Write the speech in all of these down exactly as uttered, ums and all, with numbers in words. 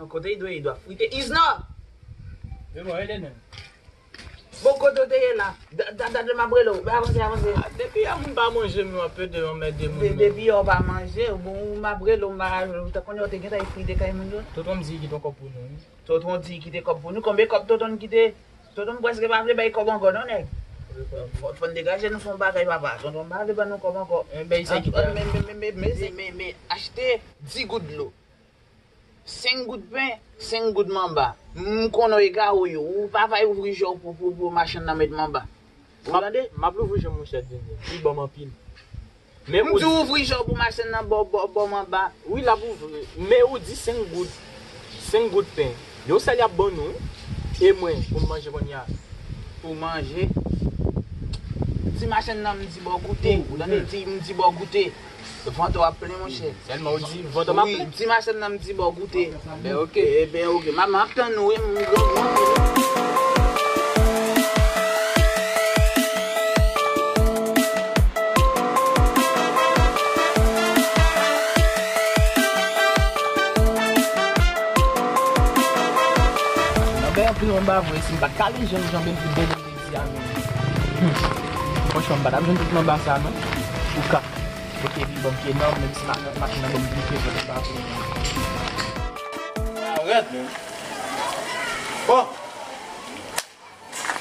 Kote Ido ye, Ido ap frite. Isnor! Bon, kote w te ye la? Da- da- Dade m ap rele w. Avanse, avanse. Ah, depi yè moun pa manje m, nou ap pede anmède moun. De- Depi yè w pa manje, bon, m ap rele w, m pa ka jwenn ou. Tankou ou te gentan frite kay moun yo. Tonton di kite yon kòb pou nou, wi. Tonton di kite kòb pou nou. Konbyen kòb tonton kite? Tonton prèske pa vle bay kòb ankò non, nèg. Fò, fò n degaje nou fè yon bagay, papa. Tonton pa vle ban nou kòb ankò. Men, men, men, men, men, men, men, achte dis goud dlo. Senk goud pen, senk goud manba. M konnen w egare, wi. Ou pa bay ouvri je w pou, pou, pou machann nan met manba. Ou tande? M ap louvri je m, monchè Dindin. Li ban m anpil. Men ou di ouvri je w pou machann nan ba w, ba w, ba w manba. Wi, l ap ouvri. Men ou di senk goud. Senk goud pen. Yon sèl y ap ban nou, wi. E mwen, pou m manje kounye a. Pou manje? Di machann nan m di ba w goute. Ou tande? Di m di ba w goute. Vant ou ap plen, monchè. Sèlman ou di vant ou ap plen? Wi, di machann nan m di ba w goute. Ben, oke. Eben, oke. M ap, m ap tann ou, wi, m gran, gran. Nan bèy anpil manba vre, si m pa t ka li jan, jan Benfi byen di a menm. Hmm. Franchman, m pa t ap jwenn tout manba sa non. Ou ka. Pote li ban m pye non, menm si ma- machin nan ban m pye, mwen pa pou. Arèt, menm. Bon.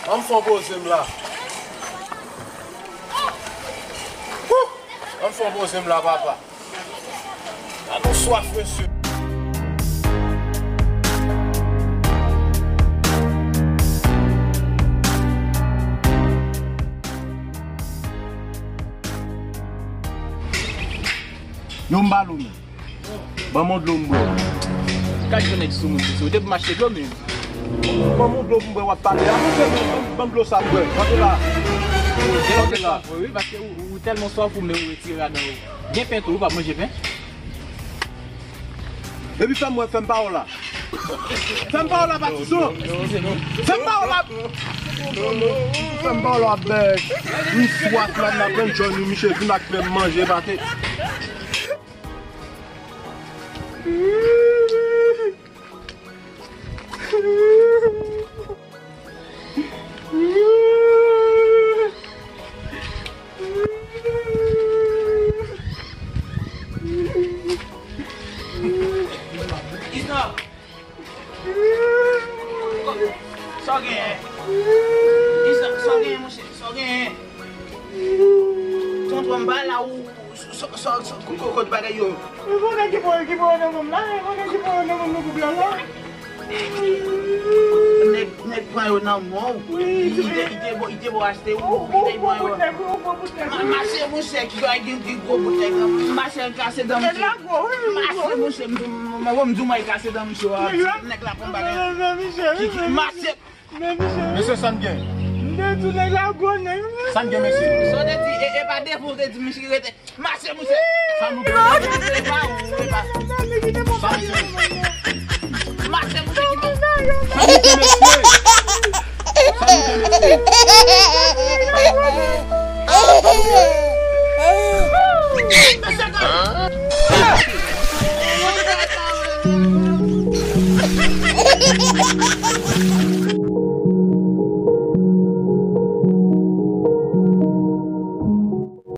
Ann fè yon poze m la. Wouh! Ann fè yon poze m la, papa. Gad yon swaf, mesye. Yo, m ba l ou menm. Ban m yon dlo m bwè. Gad yon nèg sou moun, sou ou te pou m achte dlo menm. Ban m yon dlo pou m bwè, w ap pale. A, ban m, ban m dlo sa m bwè. Rantre la. Rantre la. Wi, paske ou, ou tèlman swaf ou, men ou retire adan ou. Gen pen tou, ou pa manje pen? Epi fè m wè, fè m pa w la. Fè m pa w la, patizon. Fè m pa w la. Fè m pa w la, bèg. M swaf la, m ap pran Johnny, misye vin ak fè m manje, pate. Isnor! Sa w genyen? Isnor, sa w genyen, monchè? Sa w genyen? Tonton, m pa la, ou, ou, sa, sa, sa, ko-, ko-, kot bagay yo? E bon nèg ki pran, ki pran nan men m la, e bon nèg ki pran nan men m nan gwoup la la. Nèg, nèg pran yo nan men w. Wi, li te, li te bo, li te bo achte ou, ou, li te pran yo. Ou gwo bout nèg, ou gwo bout nèg. Ma-, mache monchè ki gen, gen gwo bout nèg la. Mache kase dan misye. Nèg la gwo, wi, wi, gwo. Mache monchè, m, m, m, m, m di w mwen kase dan misye. Nèg la pran bagay. Ki, ki, mache. Men misye. Mesye, sa n gen? M te di w nèg la gwo nèg. Sa n gen, mesye? Sa w te di, e, e pa devan w te di misye rete. Mache, misye. Sa nou gen? E pa ou, e pa. Sa n gen? Mache, misye, kite. Sa nou gen, mesye? Sa nou gen, mesye? Mesye, gade.